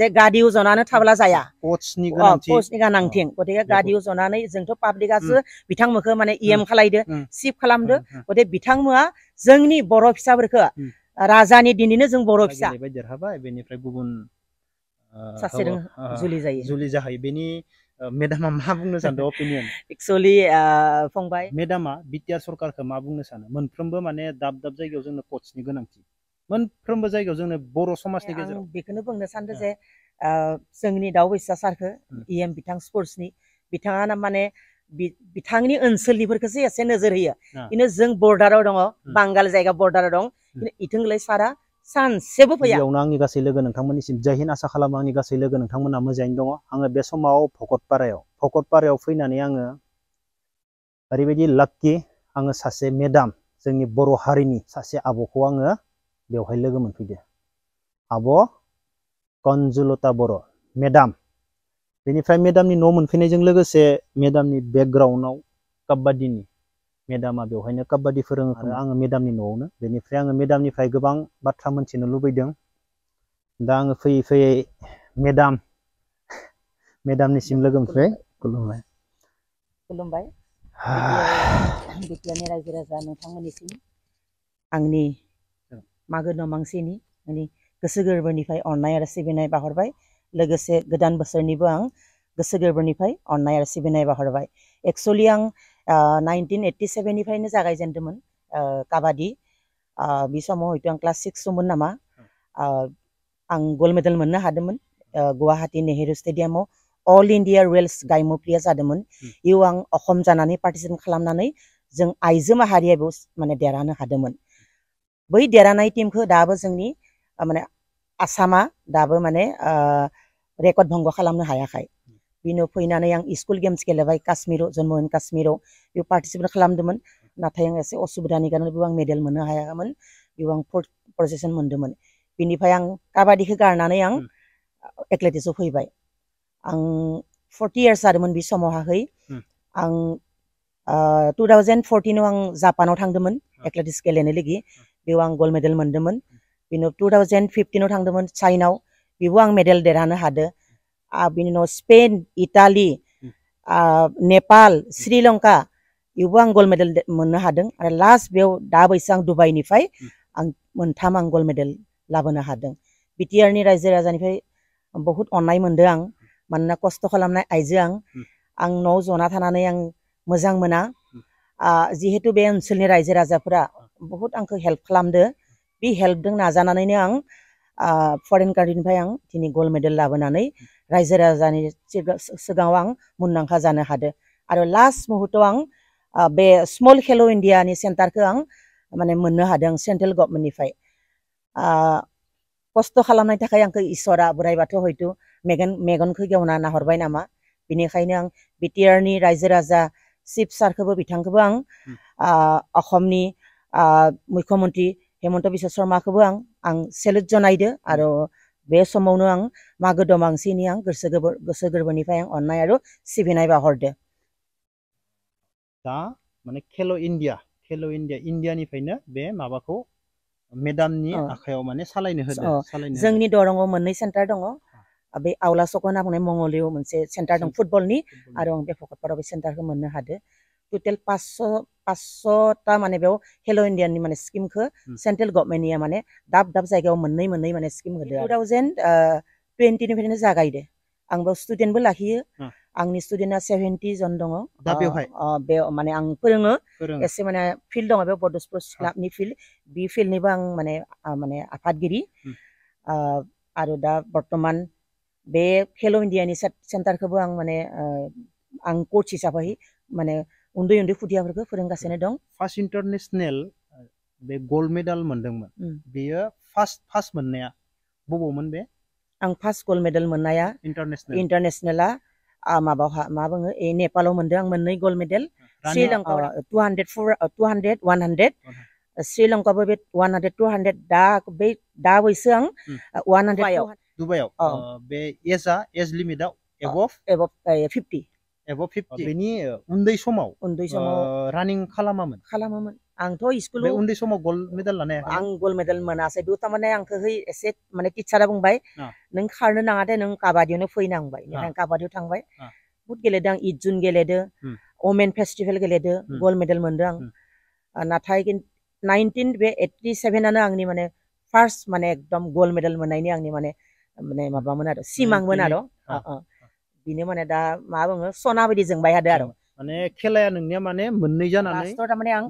जे गादियाव जनानै थाब्ला जाया कोचनि गोनांथि गतिके गादियाव जनानै जोंथ' पाब्लिकआसो बिथांमोनखौ माने इएम खालायदो सिफ खालामदो गतिके बिथांमोना जोंनि बर' फिसाफोरखौ राजानि दिनैनो जों बर' फिसा देरहाबाय बेनिफ्राय गुबुन सासेजों जुलि जाहैयो बेनि मेडामा मा बुंनो सानदों अपिनियन एक्चुअली फंबाय मेडामा बिटिआर सरकारखौ मा बुंनो सानो मोनफ्रोमबो माने दाब दाब जायगायाव जोंनो कोचनि गोनांथि मोनफ्रोमबो जायगायाव जोंनो बर' समाजनि गेजेराव बेखौनो बुंनो सानदों जे जोंनि दाउ बैसा सारखौ इएम बिथां स्पर्ट्सनि बिथाङा माने बिथांनि ओनसोलनिफोरखौसो एसे नोजोर होयो खिन्थु जों बर्डाराव दङ बांगाल जायगा बर्डाराव दं इथिंलाय सारा सानसेबो फैया बेयावनो आंनि गासै लोगो नोंथांमोननिसिम जय हिन्द आसा खालामो आंनि गासै लोगो नोंथांमोना मोजाङैनो दङ आङो बे समाव भकतपारायाव फैनानै आङो ओरैबायदि लाक्कि आङो सासे मेडाम जोंनि बर' हारिनि सासे आब'खौ आङो बेवहाय लोगो मोनफैदो आब' कनजुलता बर' मेडाम बेनिफ्राय मेडामनि न' मोनफैनायजों लोगोसे मेडामनि बेकग्राउन्डआव काबाड्डिनि मेडामा बेवहायनो काबाड्डि फोरोङो आरो आङो मेडामनि न'आवनो बेनिफ्राय आङो मेडामनिफ्राय गोबां बाथ्रा मोनथिनो लुबैदों दा आङो फैयै फैयै मेडामनिसिम लोगो मोनफैबाय खुलुमबाय बिटिआरनि रायजो राजा नोंथांमोननिसिम आंनि मागो दमासिनि गोसो गोरबोनिफ्राय अननाय आरो सिबिनाय बाहरबाय लोगोसे गोदान बोसोरनिबो आं गोसो गोरबोनिफ्राय अननाय आरो सिबिनाय बाहरबाय एक्चुअलि आं 1987 निफ्रायनो जागायजेनदोंमोन काबाड्डि बे समाव हयथ' आं क्लास 6 सोमोन नामा आं गल्ड मेडेल मोननो हादोंमोन गुवाहाटी नेहरू स्टेडियामाव अल इन्डिया रेल्स गायमु प्रिया जादोंमोन इयाव आं अखम जानानै पार्टिसिपेट खालामनानै जों आइजो माहारियाबो माने देरहानो हादोंमोन बै देरहानाय टीमखौ दाबो जोंनि माने आसामा दाबो माने रेकर्ड भंग खालामनो हायाखै बिनो फैनानै आं स्कुल गेम्स गेलेबाय काश्मीराव जम्मु एन्ड काश्मीराव बेयाव पार्टिसिपेट खालामदोंमोन नाथाय आं एसे असुबिदानि कारणे बेयाव आं मेडेल मोननो हायामोन बेयाव आं 4th पजिशन मोनदोंमोन बिनिफ्राय आं काबाड्डिखौ गारनानै आं एथलेटिक्सआव फैबाय आं 40 इयार्स जादोंमोन बे समावहाय आं 2014 आं जापानाव थांदोंमोन एथलेटिक्स गेलेनो लगी बेयाव आं गल्ड मेडेल मोनदोंमोन बिनि 2015 थांदोंमोन चाइनाव बेयाव आं मेडेल देरहानो हादों बिनि उनाव स्पेन इटालि नेपाल श्रीलंका बेयावबो आं गल्ड मेडेल मोननो हादों आरो लास्ट बेयाव दा बैसो आं दुबाइनिफ्राय आं मोनथाम आं गल्ड मेडेल लाबोनो हादों बिटिआरनि रायजो राजानिफ्राय बहुत अननाय मोनदों आं मानोना खस्थ' खालामनाय आइजो आं न'आव जना थानानै आं मोजां मोना जिहेतु बे ओनसोलनि रायजो राजाफोरा बहुत आंखौ हेल्प खालामदो बे हेल्पजों नाजानानैनो आं फरेन कान्ट्रिनिफ्राय आं दिनै गल्ड मेडेल लाबोनानै रायजो राजानि सिगाङाव आं मुंदांखा जानो हादों आरो लास्ट मुहुर्तआव आं बे स्मल खेल' इण्डियानि सेन्टारखौ आं माने मोननो हादों सेन्ट्रेल गभर्नमेन्टनिफ्राय खस्थ' खालामनायनि थाखाय आंखौ इसोरा बोराइ बाथौ हयथ' मेगनखौ गेवना नाहरबाय नामा बेनिखायनो आं बिटिआरनि रायजो राजा चिफ सारखौबो बिथांखौबो आं असमनि मुख्यमन्त्रि हेमन्त बिश्व शर्माखौबो आं सेलुट जनायदो आरो बे समावनो आं मागो दमासिनि आं गोसो गोरबोनिफ्राय आं अननाय आरो सिबिनाय बाहरदो दा माने खेल' इण्डिया इण्डियानिफ्रायनो बे माबाखौ मेडामनि आखायाव माने सालायनो होदो जोंनि दरंआव मोननै सेन्टार दङ बे आवला सक होनना बुंनाय मंगलदैयाव मोनसे सेन्टार दं फुटबलनि आरो आं बे भकतपारायाव बे सेन्टारखौ मोननो हादो टटेल 500ता माने बेयाव खेल' इण्डियानि माने स्किमखौ सेन्ट्रेल गभर्नमेन्टनिया माने दाब दाब जायगायाव मोननै माने स्किम होदो 2020 निफ्रायनो जागायदो आं बेयाव स्टुडेन्टबो लाखियो आंनि स्टुडेन्टआ 70 जन दङ दा बेवहाय बे माने आं फोरोङो एसे माने फिल्ड दङ बे बड' स्पर्ट्स क्लाबनि फिल्ड बे फिल्डनिबो आं माने आफादगिरि आरो दा बर्तमान बे खेल' इण्डियानि सेन्टारखौबो आं माने आं कच हिसाबै माने उन्दै खुदियाफोरखौ फोरोंगासिनो दं फार्स्ट इन्टारनेशनेल बे गल्ड मेडेल मोनदोंमोन बेयो फार्स्ट मोननाया बबावमोन बे आं फार्स्ट गल्ड मेडेल मोननाया इन्टारनेशनेला माबाहा मा बुङो नेपालाव मोनदों आं मोननै गल्ड मेडेल श्रीलंका 200 100 श्रीलंकाबो बे 100 200 दा बैसो आं 100 दुबाइयाव बे एज लिमिटआ एबभ 50 बेनि उन्दै समाव रानिं खालामोमोन आंथ' बे स्कुलाव उन्दै समाव गल्ड मेडेल लानो हायाखै आं गल्ड मेडेल मोनासै बेयाव थारमाने आंखौ एसे माने टिचारा बुंबाय नों खारनो नाङा दे नों काबादियावनो फैनांबाय बेनिखायनो काबादियाव थांबाय बुहुत गेलेदों आं 8 जुन गेलेदों वमेन फेस्टिभेल गेलेदों गल्ड मेडेल मोनदों आं नाथाय 1987 आनो आंनि माने फार्स्ट माने एकदम गल्ड मेडेल मोननायनि आंनि माने माबामोन आरो सिमांमोन आरो बिनो माने दा मा बुङो सना बायदि जोंबाय थादों आरो माने खेलाया नोंनिया माने मोननै जानानै लास्टआव थारमाने आं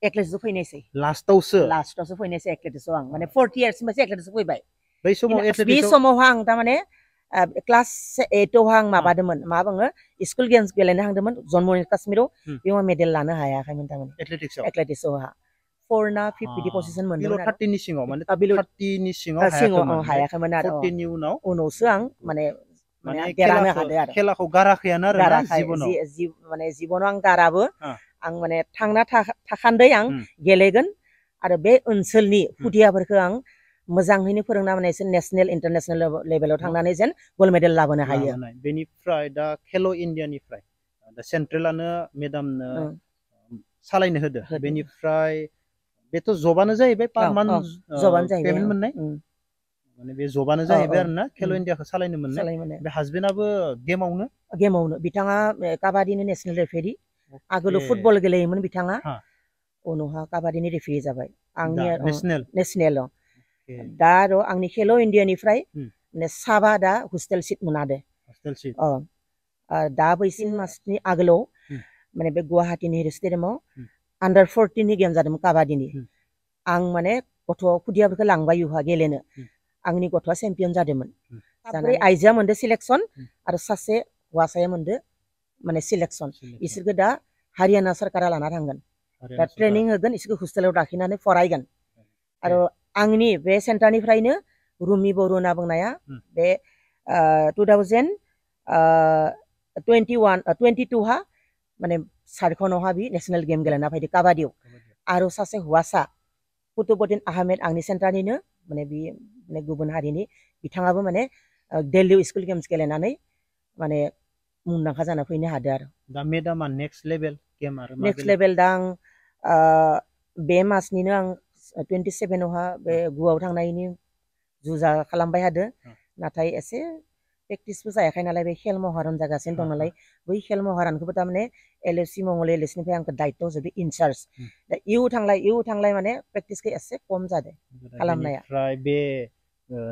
एथलेटिक्सआव फैनायसै लास्टआवसो फैनायसै एथलेटिक्सआव आं माने 40 इयार्सनिफ्रायसो एथलेटिक्सआव फैबाय बै समाव बे एथलेटिक्सआव समावहा आं थारमाने क्लास 8 आव आं माबादोंमोन मा बुङो स्कुल गेम्स गेलेनो हांदोंमोन जम्मु एन्ड काश्मीराव बेयाव मेडेल लानो हायाखैमोन थारमाने एथलेटिक्सआव 4 ना 5 बिदि पजिशन मोनदोंमोन आरो 30 नि सिङाव माने 30 नि सिङाव हायाखैमोन आरो 40 नि उनावसो आं माने देरहानो हादों आरो खेलाखौ गाराखैयानो आरो ना जिबनाव माने जिबनाव आं गाराबो आं माने थांना थाखान्दै आं गेलेगोन आरो बे ओनसोलनि खुदियाफोरखौ आं मोजाङैनो फोरोंना माने नेशनेल इन्टारनेशनेल लेभेलाव थांनानै जेन गल्ड मेडेल लाबोनो हायो बेनिफ्राय दा खेल' इण्डियानिफ्राय दा सेन्ट्रेलानो मेडामनो सालायनो होदो बेनिफ्राय बेथ' जबानो जाहैबाय पार मान्थ पेमेन्ट मोननाय माने बे जबानो जाहैबाय आरो ना खेल' इण्डियाखौ सालायनो मोननाय बे हासबेन्डआबो गेमावनो बिथाङा काबादिनि नेशनेल रेफारि आगोलाव फुटबल गेलेयोमोन बिथाङा उनावहा काबादिनि रेफारि जाबाय आंनि नेशनेल दा आरो आंनि खेल' इण्डियानिफ्राय साबा दा हस्टेल सिट मोनादे दा बैसिन मासनि आगोलाव माने बे गुवाहाटीनि हेरि स्टेडियामाव आन्डार 14 नि गेम जादोंमोन काबादिनि आं माने गथ' खुदियाफोरखौ लांबाय इउहा गेलेनो आंनि गथ'आ चेम्पियन जादोंमोन साब्रै आइजोआ मोनदो सिलेक्सन आरो सासे हौवासाया मोनदो माने सिलेक्सन इसोरखौ दा हारियाना सरकारा लाना थांगोन दा ट्रेनिं होगोन इसोरखौ हस्टेलाव लाखिनानै फरायगोन आरो आंनि बे सेन्टारनिफ्रायनो रुमि बर' होनना बुंनाया बे 2022 हा माने सारखनावहा बि नेशनेल गेम गेलेना फैदो काबादियाव आरो सासे हौवासा कुतुबुद्दिन आहमेद आंनि सेन्टारनिनो माने बि माने गुबुन हारिनि बिथाङाबो माने दिल्लीयाव स्कुल गेम्स गेलेनानै माने मुंदांखा जाना फैनो हादों आरो दा मेडामा नेक्स्ट लेभेल दा आं बे मासनिनो आं 27 आवहा बे गुवाव थांनायनि जुजा खालामबाय थादों नाथाय एसे प्रेक्टिसबो जायाखै नालाय बे खेल महारन जागासिनो दं नालाय बै खेल महारानखौबो थारमाने LFC मंगल LFCनिफ्राय आंखौ दायित्व होजोबो इनचार्ज दा इउ थांलाय माने प्रेक्टिसखौ एसे खम जादों खालामनाया बे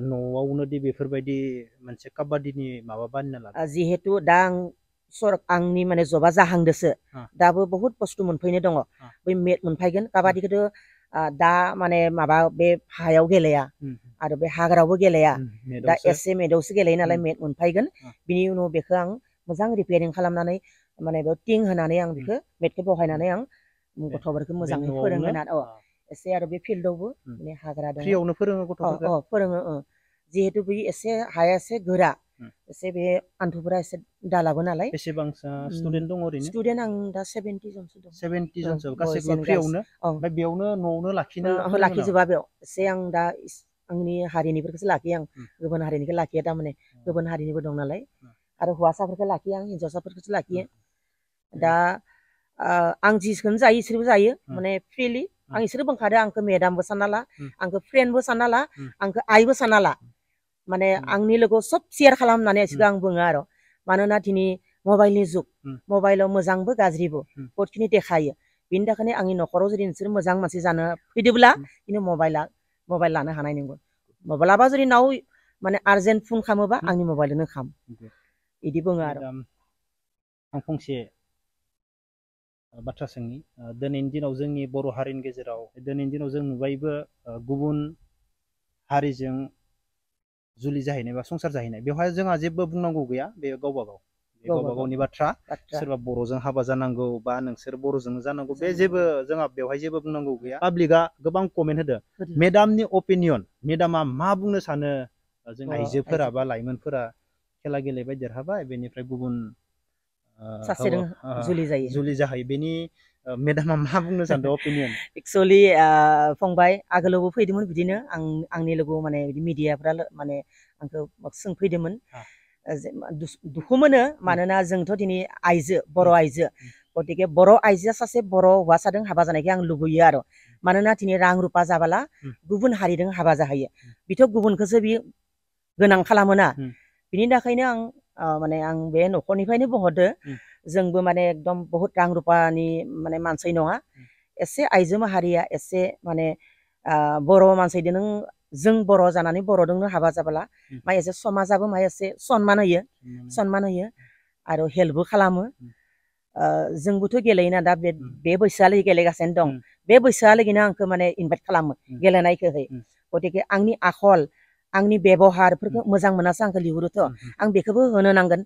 न'आवनो दि बेफोरबायदि मोनसे काबादिनि माबा बानायना लादों जिहेतु दा आंनि माने जबा जाहांदोसो दाबो बहुत बुस्थु मोनफैनो दङ बै मेट मोनफैगोन काबादिखौथ' दा माने माबा बे हायाव गेलेया आरो बे हाग्रायावबो गेलेया दा एसे मेटआवसो गेलेयो नालाय मेट मोनफैगोन बिनि उनाव बेखौ आं मोजां रिपेयारिं खालामनानै माने बेयाव टिं होनानै आं बेखौ मेटखौ बहायनानै आं गथ'फोरखौ मोजाङै फोरोंगोन आरो एसे आरो बे फिल्डआवबो माने हाग्रा दङ फ्रियावनो फोरोङो गथ'फोरखौ फोरोङो जिहेतु बै एसे हाया एसे गोरा एसे बे आन्थुफोरा एसे दालाबो नालाय बेसेबांसो स्टुडेन्ट दङ ओरैनो स्टुडेन्ट आं दा 70 जनसो दं 70 जनसो गासैबो फ्रियावनो ओमफ्राय बेयावनो न'आवनो लाखिजोबा बेयाव एसे आं दा आंनि हारिनिफोरखौसो लाखियो आं गुबुन हारिनिखौ लाखिया थारमाने गुबुन हारिनिबो दं नालाय आरो हौवासाफोरखौ लाखियो आं हिन्जावसाफोरखौसो लाखियो दा आं जिखौनो जायो इसोरबो जायो माने फ्रिलि आं इसोर बुंखादों आंखौ मेडामबो सानना ला आंखौ फ्रेन्डबो सानना ला आंखौ आइबो सानना ला माने आंनि लोगोआव सब शेयार खालामनानै आं बुङो आरो मानोना दिनै मबाइलनि जुग मबाइलाव मोजांबो गाज्रिबो बहुतखिनि देखायो बिनि थाखायनो आंनि न'खराव जुदि नोंसोर मोजां मानसि जानो फैदोंब्ला बिनो मबाइल लानो हानाय नंगौ माब्लाबा जुदि नाव माने आर्जेन्ट फन खालामोबा आंनि मबाइलजोंनो खाम बिदि बुङो आरो आं फंसे बाथ्रा सोंनि दिनैनि दिनाव जोंनि बर' हारिनि गेजेराव दिनैनि दिनाव जों नुबायबो गुबुन हारिजों जुलि जाहैनाय बा संसार जाहैनाय बेवहाय जोंहा जेबो बुंनांगौ गैया बे गावबा गावनि बाथ्रा सोरबा बर'जों हाबा जानांगौ बा नोंसोर बर'जों जानांगौ बे जेबो जोंहा बेवहाय जेबो बुंनांगौ गैया पाब्लिकआ गोबां कमेन्ट होदो मेडामनि अपिनियन मेडामा मा बुंनो सानो जों आइजोफोरा बा लाइमोनफोरा खेला गेलेबाय देरहाबाय बेनिफ्राय गुबुन जुलि जाहैयो बेनि मेडामा मा बुंनो सानदों अपिनियन एक्चुअलि फंबाय आगोलावबो फैदोंमोन बिदिनो आंनि लोगोआव माने बिदि मिडियाफ्रा माने आंखौ सोंफैदोंमोन दुखु मोनो मानोना जोंथ' दिनै बर' आइजो गतिके बर' आइजोआ सासे बर' हौवासाजों हाबा जानायखौ आं लुबैयो आरो मानोना दिनै रां रुपा जाबाला गुबुन हारिजों हाबा जाहैयो बिथ' गुबुनखौसो बि गोनां खालामोना बिनि थाखायनो आं माने आं बे न'खरनिफ्रायनो बुंहरदो जोंबो माने एकदम बहुत रां रुपानि माने मानसि नङा एसे आइजो माहारिया एसे माने बर' मानसिजों नों जों बर' जानानै बर'जोंनो हाबा जाबोला मा एसे समाजाबो मा एसे सनमान होयो आरो हेल्पबो खालामो जोंबोथ' गेलेयोना दा बे बैसोआलागै गेलेगासिनो दं बे बैसोआलागैनो आंखौ माने इनभाइट खालामो गेलेनायखौहै गतिके आंनि आखल आंनि बेबहारफोरखौ मोजां मोनासो आंखौ लिंहरोथ' आं बेखौबो होनो नांगोन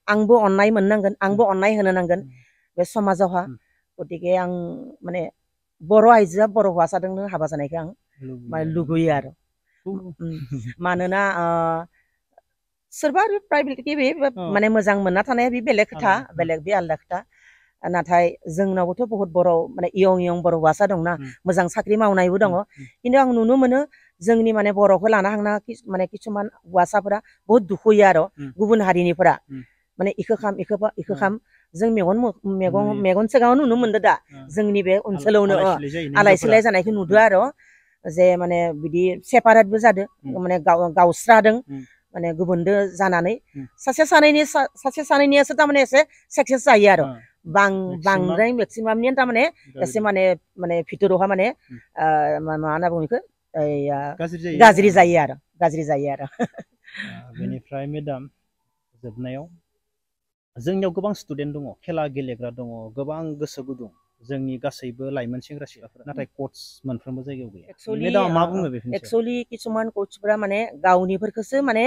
आंबो अननाय मोननांगोन आंबो अननाय होनो नांगोन बे समाजावहा गतिके आं माने बर' आइजोआ बर' हौवासाजोंनो हाबा जानायखौ आं माने लुगैयो आरो मानोना सोरबा प्राइभेटलि बे माने मोजां मोनना थानाया बे बेलेग खोथा बे आलदा खोथा नाथाय जोंनावबोथ' बहुत बर' माने इयं बर' हौवासा दंना मोजां साख्रि मावनायबो दङ खिन्थु आं नुनो मोनो जोंनि माने बर'खौ लाना थांना माने किसुमान हौवासाफोरा बहुत दुखु होयो आरो गुबुन हारिनिफोरा माने इखो खाम जों मेगन सिगाङावनो नुनो मोनदों दा जोंनि बे ओनसोलावनो आलाय सिलाय जानायखौ नुदों आरो जे माने बिदि सेपारेटबो जादों माने गावस्रादों माने गुबुनदो जानानै सासे सानैनियासो थारमाने एसे साक्सेस जायो आरो बांद्राय मेक्सिमामनि थारमाने एसे माने भितरावहा माने मा होनना बुङो बेखौ गाज्रि जायो आरो बेनिफ्राय मेडाम जोबनायाव जोंनियाव गोबां स्टुडेन्ट दङ खेला गेलेग्रा दङ गोबां गोसो गुदुं जोंनि गासैबो लाइमोन सेंग्रा सिख्लाफोरा नाथाय कोच मोनफ्रोमबो जायगायाव गैया मेडामा मा बुङो बेफोरनि एक्चुअली किसुमान कोचफोरा माने गावनिफोरखौसो माने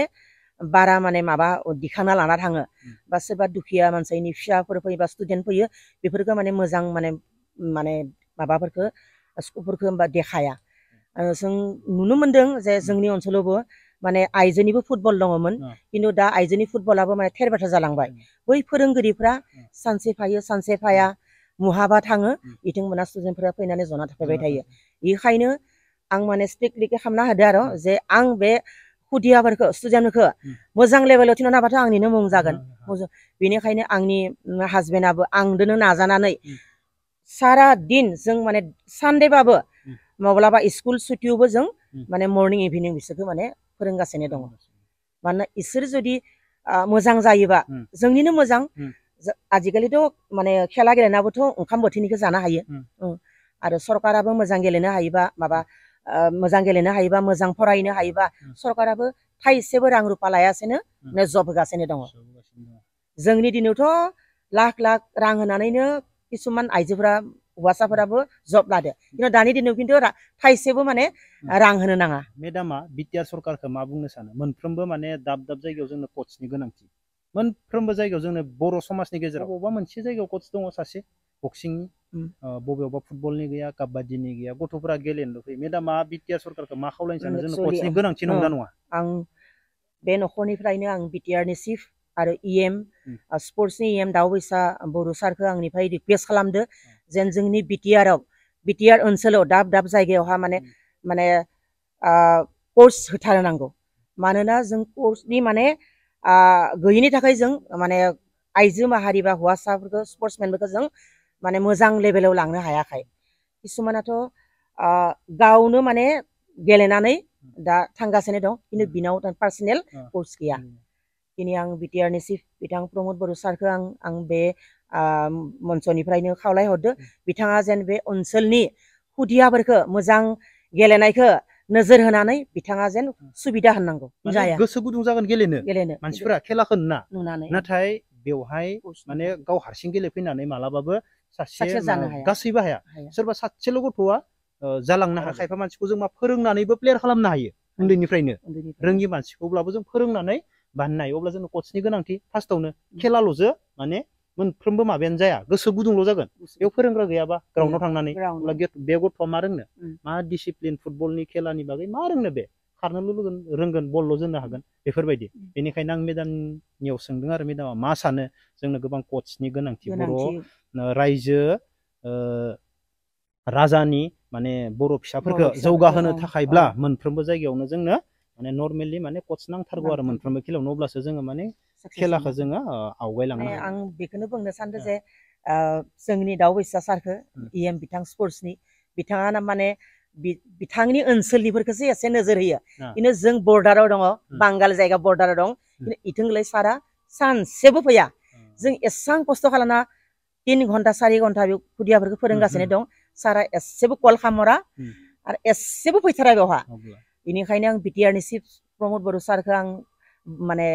बारा माने माबा दिखांना लाना थाङो बा सोरबा दुखिया मानसिनि फिसाफोर फैयोबा स्टुडेन्ट फैयो बेफोरखौ माने मोजां माने माबाफोरखौ स्कुलफोरखौ होमबा देखाया जों नुनो मोनदों जे जोंनि ओनसोलावबो माने आइजोनिबो फुटबल दङमोन खिन्थु दा आइजोनि फुटबलाबो माने थेर बेथेर जालांबाय बै फोरोंगिरिफ्रा सानसे फायो सानसे फाया मुहाबा थाङो बिथांमोना स्टुडेन्टफोरा फैनानै जना थाफैबाय थायो बेखायनो आं माने स्ट्रिक्टलि खालामना होदो आरो जे आं बे खुदियाफोरखौ स्टुडेन्टफोरखौ मोजां लेभेलाव थिनहरनो हाबाथ' आंनिनो मुं जागोन बेनिखायनो आंनि हासबेन्डआबो आंदोनो नाजानानै सारा दिन जों माने सानडेबाबो माब्लाबा स्कुल सुटियावबो जों माने मर्निं इभिनिं बिसोरखौ माने फोरोंगासिनो दङ मानोना इसोर जुदि मोजां जायोबा जोंनिनो मोजां आजिखालिथ' माने खेला गेलेनाबोथ' ओंखाम बोथिनैखौ जानो हायो आरो सरकाराबो मोजां गेलेनो हायोबा मोजां फरायनो हायोबा सरकाराबो थाइसेबो रां रुपा लायासेनो जब होगासिनो दङ जोंनि दिनावथ' लाख लाख रां होनानैनो किसुमान आइजोफोरा हौवासाफोराबो जब लादो खिन्थु दानि दिनाव खिन्थु थाइसेबो माने रां होनो नाङा मेडामा बिटिआर सरकारखौ मा बुंनो सानो मोनफ्रोमबो माने दाब दाब जायगायाव जोंनो कचनि गोनांथि मोनफ्रोमबो जायगायाव जोंनो बर' समाजनि गेजेराव बबेबा मोनसे जायगायाव कच दङ सासे बक्सिंनि बबेयावबा फुटबलनि गैया काबादिनि गैया गथ'फोरा गेलेनो लुबैयो मेडामा बिटिआर सरकारखौ मा खावलायनो सानो जोंनो कचनि गोनांथि नंगौना नङा आं बे न'खरनिफ्रायनो आं बिटिआरनि चिफ आरो इएम स्पर्ट्सनि इएम दाउबैसा बर' सारखौ आंनिफ्राय रिकुवेस्ट खालामदो जेन जोंनि बिटिआर ओनसोलाव दाब दाब जायगायावहा माने कर्स होथारनांगौ मानोना जों कर्सनि माने गैयिनि थाखाय जों माने आइजो माहारि बा हौवासाफोरखौ स्पर्ट्समेनफोरखौ जों माने मोजां लेभेलाव लांनो हायाखै किसुमानाथ' गावनो माने गेलेनानै दा थांगासिनो दं खिन्थु बिनाव पार्सनेल कर्स गैया दिनै आं बिटिआरनि चिफ बिथां प्रमद बर' सारखौ आं बे मन्चनिफ्रायनो खावलायहरदो बिथाङा जेन बे ओनसोलनि खुदियाफोरखौ मोजां गेलेनायखौ नोजोर होनानै बिथाङा जेन सुबिदा होनांगौ गोसो गुदुं जागोन गेलेनो मानसिफोरा खेलाखौ नुनानै नाथाय बेवहाय माने गाव हारसिं गेलेफैनानै मालाबाबो सासे गासैबो हाया सोरबा सासेल' गथ'आ जालांनो हाया खायफा मानसिखौ जों मा फोरोंनानैबो प्लेयार खालामनो हायो उन्दैनिफ्रायनो रोङि मानसिखौब्लाबो जों फोरोंनानै बानायनो हायो अब्ला जोंनो कचनि गोनांथि फार्स्टआवनो खेलाल'जो माने मोनफ्रोमबो माबायानो जाया गोसो गुदुंल' जागोन बेयाव फोरोंग्रा गैयाबा ग्राउन्डआव थांनानै अब्ला बे गथ'आ मा रोंनो मा डिसिप्लिन फुटबलनि खेलानि बागै मा रोंनो बे खारनोल' रोंगोन बलल' जोनो हागोन बेफोरबायदि बेनिखायनो आं मेडामनियाव सोंदों आरो मेडामा मा सानो जोंनो गोबां कचनि गोनांथि बर' रायजो राजानि माने बर' फिसाफोरखौ जौगाहोनो थाखायब्ला मोनफ्रोमबो जायगायावनो जोंनो माने नर्मेलि माने कच नांथारगौ आरो मोनफ्रोमबो खेलायावनो अब्लासो जोङो माने खेलाखौ जोङो आवगायलांनो हायो आं बेखौनो बुंनो सानदों जे जोंनि दाउ बैसा सारखो EM बिथां स्पर्ट्सनि बिथाङा माने बिथांनि ओनसोलनिफोरखौसो एसे नोजोर होयो खिन्थु जों बर्डाराव दङ बांगाल जायगा बर्डाराव दं इथिंलाय सारा सानसेबो फैया जों एसां खस्थ' खालामना 3 घन्टा 4 घन्टा बे खुदियाफोरखौ फोरोंगासिनो दं सारा एसेबो कल खामरा आरो एसेबो फैथारा बेवहा बेनिखायनो आं BTR नि चिफ प्रमद बर' सारखौ आं माने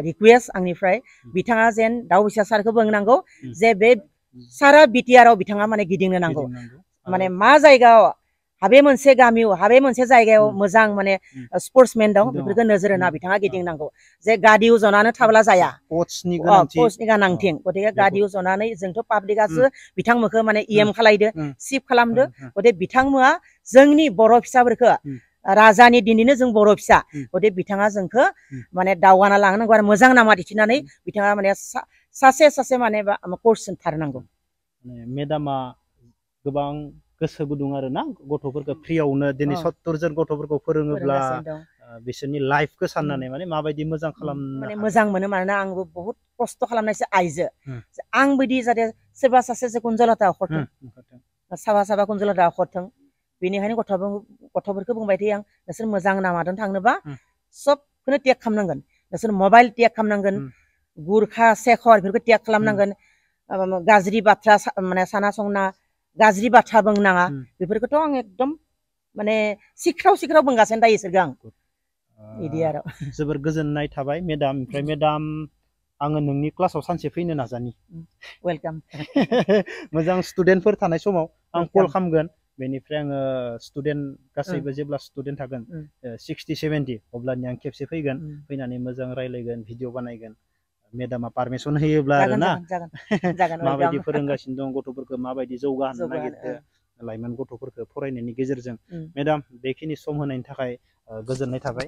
रिक्वेस्ट आंनिफ्राय बिथाङा जेन दाउ बैसा सारखौ बुंनांगौ जे बे सारा BTR आव बिथाङा माने गिदिंनो नांगौ माने मा जायगायाव हाबे मोनसे गामियाव हाबे मोनसे जायगायाव मोजां माने स्पर्ट्समेन दं बेफोरखौ नोजोर होना बिथाङा गिदिंनांगौ जे गादियाव जनानै थाब्ला जाया कोचनि गोनांथि गतिके गादियाव जनानै जोंथ' पाब्लिकआसो बिथांमोनखौ माने EM खालायदो चिफ खालामदो गतिके बिथांमोना जोंनि बर' फिसाफोरखौ राजानि दिनैनो जों बर' फिसा गतिके बिथाङा जोंखौ माने दावगाना लांनांगौ आरो मोजां नामा दिन्थिनानै बिथाङा माने सासे माने कर्स थारनांगौ मेडामा गोबां गोसो गुदुं आरो ना गथ'फोरखौ फ्रियावनो दिनै 70 जन गथ'फोरखौ फोरोङोब्ला बिसोरनि लाइफखौ साननानै माने माबायदि मोजां खालामनो माने मोजां मोनो मानोना आंबो बहुत खस्थ' खालामनायसो आइजो आं बायदि जाहाथे सोरबा सासे कुन्जलता हरथों साबा कुन्जलता हरथों बेनिखायनो गथ'फोरखौ बुंबाय थायो आं नोंसोर मोजां लामाजों थांनोबा सबखौनो टेग खालामनांगोन नोंसोर मबाइल टेग खालामनांगोन गुरखा सेखर बेफोरखौ टेग खालामनांगोन गाज्रि बाथ्रा माने सानासंना गाज्रि बाथ्रा बुंनाङा बेफोरखौथ' आं एकदम माने सिख्राव बुंगासिनो दायो इसोरखौ आं बिदि आरो जोबोर गोजोननाय थाबाय मेडाम ओमफ्राय मेडाम आङो नोंनि क्लासाव सानसे फैनो नाजानि वेलकाम मोजां स्टुडेन्टफोर थानाय समाव आं कल खालामगोन बेनिफ्राय आङो स्टुडेन्ट गासैबो जेब्ला स्टुडेन्ट थागोन 60-70 अब्लानि आं खेबसे फैगोन फैनानै मोजां रायलायगोन भिडिअ बानायगोन मेडामा पारमिसन होयोब्ला आरो ना माबायदि फोरोंगासिनो दं गथ'फोरखौ माबायदि जौगाहोनो नागिरदों लाइमोन गथ'फोरखौ फरायनायनि गेजेरजों मेडाम बेखिनि सम होनायनि थाखाय गोजोननाय थाबाय